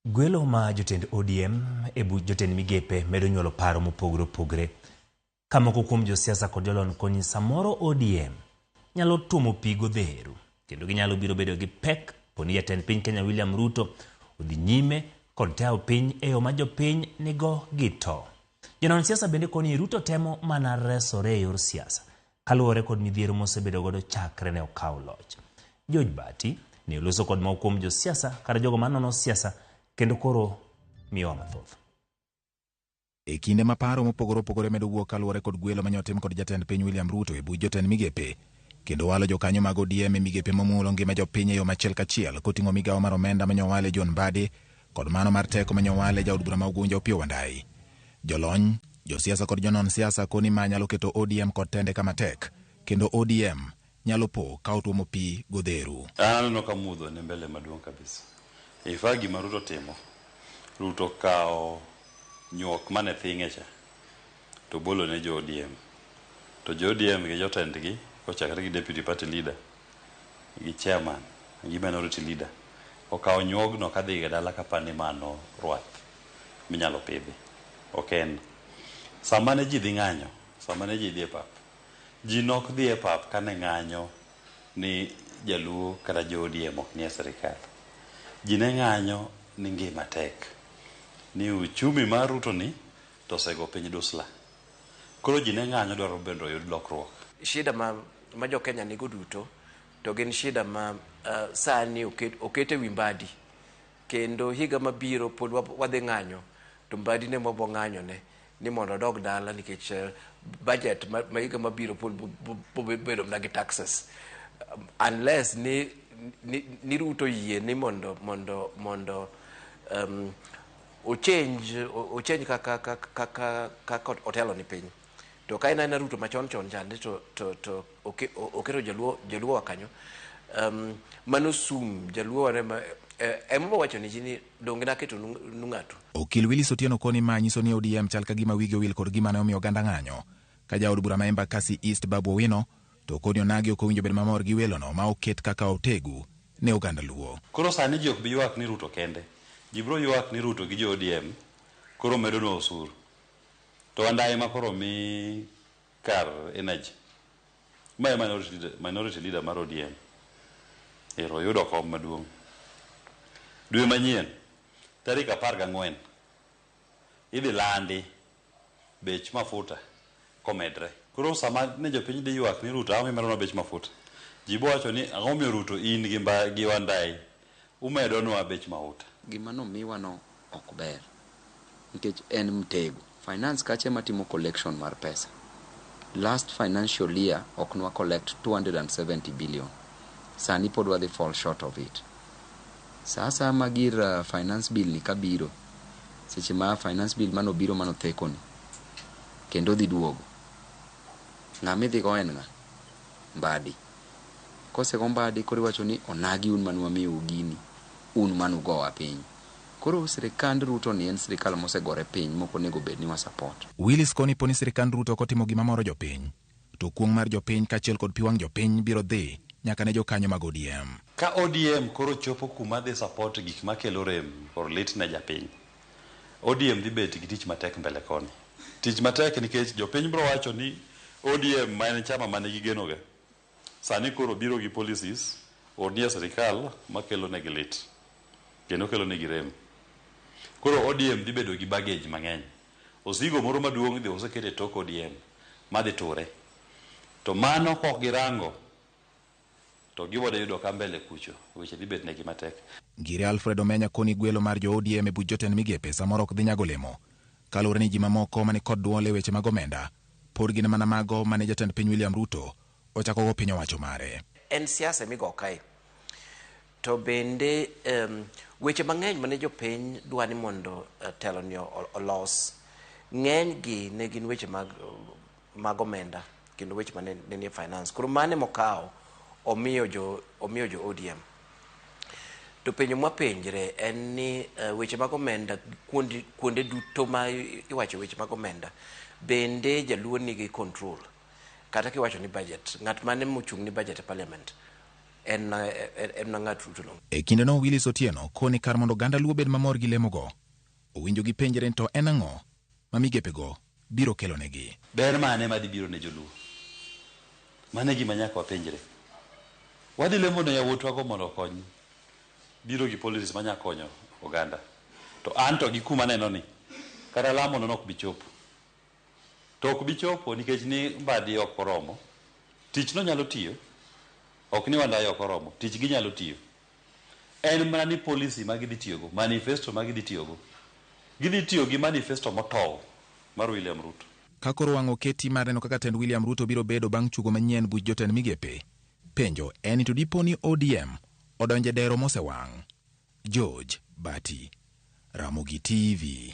Gwelo ma jotend ODM e buch jotend migepe medo nyuolo paro mopogore opogore. Ka moko kuom josiasa kod jolony koni samoro ODM nyalo tuomo pi godheru kendo ginyalo biro bedo gi pek poni jatend piny Kenya William Ruto odhi nyime kod tayo piny e yo ma jopiny nigo gi to. Jonon siasa bende koni Ruto temo mana resore e yor siasa kaluwore kod midhiero mosebedo godo chakre ne okaw loch. George Bati ne oloso kod moko kuom josiasa kata jogo manono siasa kendo koro miyowa mathoth. E kinde ma paro mopogore opogore medo wuok kaluwore kod gwelo mane otim kod jatend piny William Ruto e buch jotend migepe kendo walo jokanyo mag ODM e migepe momulo ngima jopiny e yo machiel kachiel koting'o migawo mar omenda mane owale John Mbadi kod mano mar teko mane owale jaod bura ma Ugunja Opiyo Wandayi. Jolony, josiasa kod jonon siasa koni ma nyalo keto ODM kod tende kama tek kendo ODM nyalo po ka otuomo pi godheru. An aneno ka mudho ni mbele maduong' kabisa. In fact gima Ruto timo, Ruto kawo nyuok mane thing'e cha to bolo ne jo ODM. To jo ODM gi jotendgi kochakre gi deputy party leader gi chairman gi minority leader okawo nyuogno kadhi e dala kapani mano rwath minyalo pidhi. Ok en. Sama ne ji dhi ng'anyo, sama ne ji dhi e pap, ji nok dhi e pap kane ng'anyo ni jaluo kata jo ODM ok nie sirikal. Ji ne ng'anyo ni ngima tek. Ni uchumi mar Ruto ni to osego piny dusla. Koro ji ne ng'anyo dwaro bende oyud lokruok. Shida ma jo Kenya nigo duto to gin shida ma sani oket e wi Mbadi kendo higa mabiro pod wadhi ng'anyo to Mbadi ne mwabo ng'anyone ni mondo odog dala nikech budget ma higa mabiro pod bedo mana gi taxes unless ni Ruto yie ni mondo ochange kaka otelo ni piny. To ka en aena Ruto machon chon chande to oketo jaluo wa kanyo, mano sum jaluo wa ema ema wacho ni ji ni donge naketo nu ng'ato. Okil Willis Otieno koni ma nyiso ni ODM chal ka gima wigi owil kod gima ne omiyo oganda ng'anyo. Ka jaod bura ma Embakasi East Babu Owino to koni onagi ok owinjo bed mamor gi welono ma oket kaka otegu ne oganda Luo. Koro sani ji ok bi ywak ni Ruto kende. Ji biro ywak ni Ruto gi jo ODM koro medonwa osuru. To Wandayi ma koro mi kar energy. Ma e minority leader mar ODM. Ero oyudo kom maduong'. Dwe manyien, tarik 14, idhi landi bech mafuta komedre. Koro sama ne jopiny dhi ywak ni Ruto ang'o mimedo bech mafuta? Ji bo wacho ni ang'o momiyo Ruto in gi Wandayi umedonwa bech mafuta. Gima nomiwano ok ber nikech en mtego. Finance kacha ema timo collection mar pesa. Last financial year ok nwa collect 270 billion. Sani pod wadhi fall short of it. Sa asaya ma gir finance bill ni kabiro, seche ma finance bill manobiro manotheko ni, kendo dhi duogo. Ng'ama idhi go en ng'a? Mbadi. Kosego Mbadi koro iwacho ni onagi un manwamiyou gini, un manugowa piny. Koro sirikand Ruto ni en sirikal mosegore piny mok onego bed ni wa support. Willis koni poni sirikand Ruto ok otimo gima moro jopiny to kuong' mar jopiny kaachiel kod pi wang' jopiny biro dhi nyaka ne jokanyo mag ODM. Ka ODM koro chopo kuma dhi support gik makelo rem kod lit ne japiny, ODM dhi bet gi tich matek mbele koni. Tich matek nikech jopiny biro wacho ni ODM ma en chama mane gigeno ga, sani koro biro gi policies or nie sirikal makelo negi lit kendo kelo negi rem. Koro ODM dhi bedo gi baggage mang'eny. Osigo moro maduong' idhi oseket e tok ODM madhi ture. To mano kok girango to gibodo yudo ka mbele kucho weche dhi bet negi matek. Ngire Alfred Omenya koni gwelo mar jo ODM e buch jotend migepe samoro ok dhi nyago olemo kaluwore ni ji mamoko mani kod duol e weche mag omenda pod gin mana mago mane jatend piny William Ruto ochakogo piny owacho mare. En siasa migo kae. To bende weche mang'eny mane jopiny dwa ni mondo telo ni olos, ng'eny gi ne gin weche mag omenda kendo weche mane ne nie finance. Koro mane mokawo omiyo jo ODM. To penjo mwapenjre en ni weche mag omenda kuonde duto ma iwacho weche mag omenda, bende jaluo nigi control? Kata kiwacho ni budget, ng'at mane mochung' ni budget e parliament? En en na ng'at Ruto no. E kindeno Willis Otieno koni kar mondo oganda Luo bed mamor gi lemogo, owinjo gipenjre ni to en ang'o ma migepego biro kelonegi. Ber mane madhi biro ne joluo? Mano e gima nyaka wapenjre. Wadhi lemo ne yawuotwago mondo okony biro gi policies manya konyo oganda. To an to gi kuma aneno ni kata lamo no ok bi chopo. To ok bi chopo nikech ni Mbadi ok oromo. Tich no nyalo tiyo. Ok ni Wandayi ok oromo. Tich ginyalo tiyo. En mana ni policy ma gidhi tiyogo, manifesto ma gidhi tiyogo, gidhi tiyo gi manifesto motow mar William Ruto. Ka koro wang' oketi mar neno kaka tend William Ruto biro bedo bang' chugo manyien buch jotend migepe, penjo en ni to dipo ni ODM odonje dero mosewang'? George Bati, Ramogi TV.